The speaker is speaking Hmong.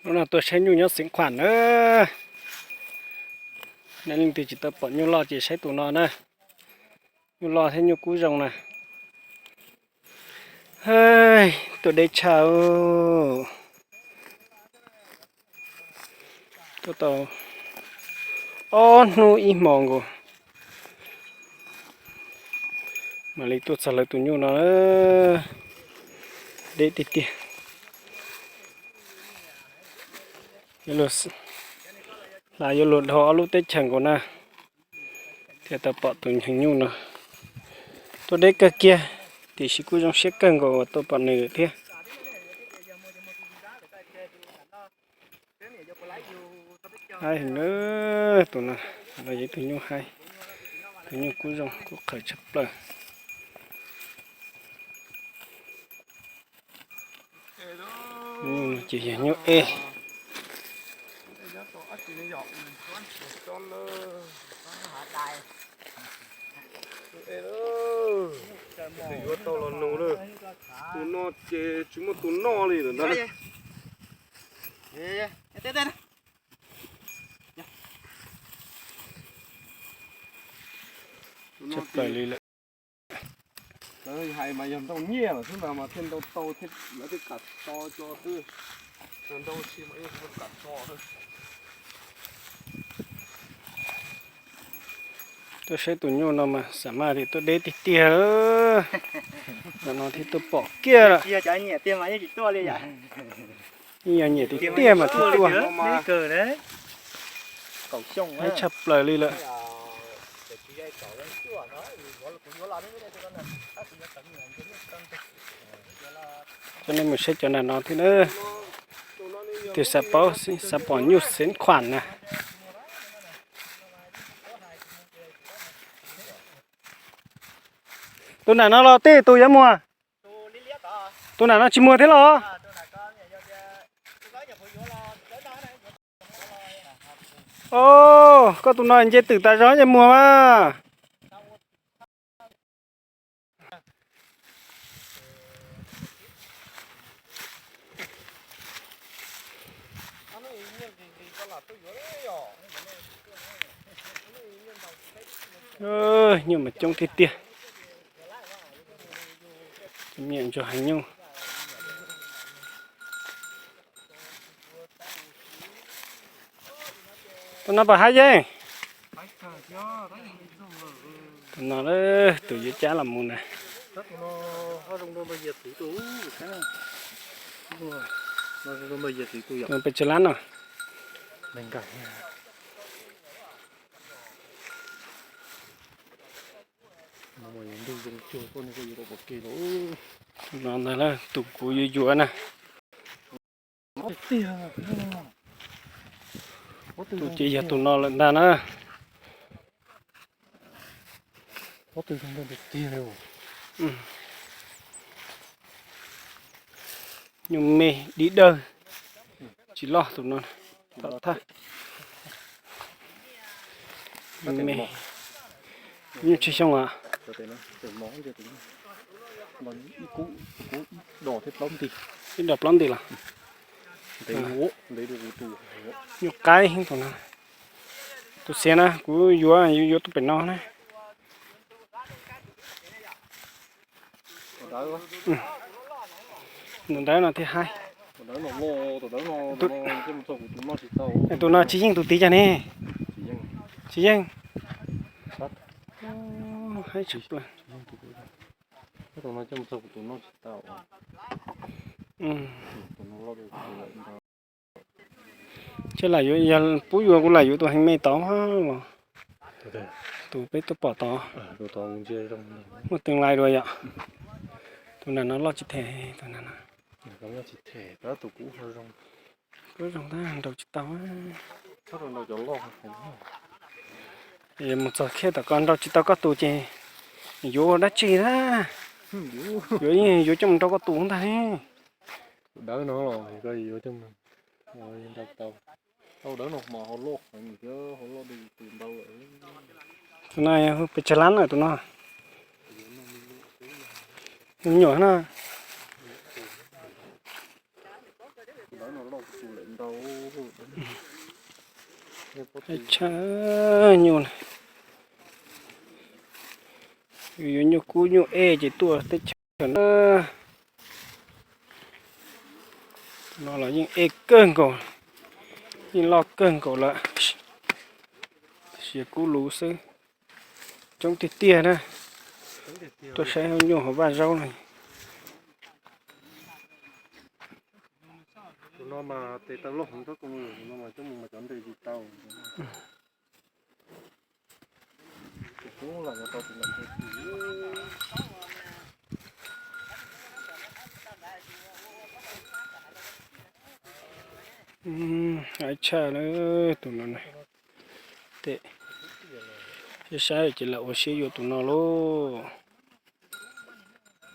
Hnub no tuaj saib nyuj nyob Xeev Khuam na. Nej leej twg tsis tau pom nyuj loj ces saib tus no na. Nyuj loj thiab nyuj kub zoo na. Tuaj deb tshaj. Tuaj tau ob hnub ib hmos nkaus mam li tuaj txog lawv tus nyuj no. Deb tiag tiag. Hla yuav luag dhau ob lub teb chaws nkaus na, thiaj tau pom tus nyuj no. Tuaj deb kawg kiag, tiam sis kuj zoo siab kawg nkaus uas tuaj pom nws thiab. Haib heev na, tus no, no yog ib tug nyuj haib, tus nyuj kub zoo kub qhawv tshaj plaws. Nyuj no ces yog nyuj ej. Yuav tau los nug lawm, tus no ces tsis muaj tus noj li lawm ntag. Tshaj plaws li lawm. Lawv hais mas yog nrauj nyiaj lawm xwb ntag mas thiaj nrauj tau, lawv thiaj kam tso cov xwb. Yog nrauj tsis mas yeej tsis kam tso. Tuaj saib tus nyuj no mas xam maj tias tuaj deb tiag tiag. Ntawm no thiaj tuaj pom kiag lawm. Yeej yog nyiam tiag tiag mas thiaj tuaj. Haib tshaj plaws li lawm. Coj nej mus saib cov nram no thiab na. Tus xav paub, xav pom nyuj Xeev Khuam na. Tus nram no los tij tus yuav muag. Tus nram no tsis muag thiab los? Os, koj tus no nce twm tas zog ces muag mas. Nyuj mas coob tiag tiag. Cov me nyuam ntsuag heev nyuj. Tus no puas haib yeej? Tus no, tus yuav cab los mus na. Tus pes tsawg lab no? No ntag, tus kuv yuav yuav na. Tus ces yog tus no lawm ntag na. Nyuj me dib dawg, tsis loj tus no. Tom thawj. Nyuj me, nyuj tsawg xyoo os? Ib dos plaub nti los? Nyuj qaib tus no. Tus xiav na, kuv yuav, yuav tus pem no na. Tus ntawd no thiaj haib. Tus no tsis yeej tus tid cas ne? Tsis yeej. Haib tshaj plaws. Ces lam yuav, yog pub yuav kuv lam yuav tus heev me tod los. Tus peb tuaj pom tod. Muaj teev lais dua yom. Tus nram no loj tsis them, tus nram no. Kuj zoo tab nrau tsis tau. Mus txog khiab tom ko nrau tsis tau koj tus ces yuav ua dab tsi na? Yuav, yuav coj mus nrau koj tus ntag. Tus dawb no los yuav coj mus nrau tau. Tus dawb no mas ho loj heev thiab ho loj dua tus ntau lawm. Tus no pes tsawg lab na tus no? Me nyuam na. Tshaj nyuj na. Yuav nyuj kub nyuj ej ces tuaj teb chaws na. No los yeej ej kawg nkaus, yeej loj kawg nkaus lawm. Siav kub luv xwb. Coob tiag tiag na. Tuaj saib nyuj hauv vaj zaub no. Tus no mas tes taw loj heev, tus no mas coj mus mas cov ntes tsis tau. Aib tshaj na, tus no na. Tes saib saib ces lam ua siab yuav tus no lauj.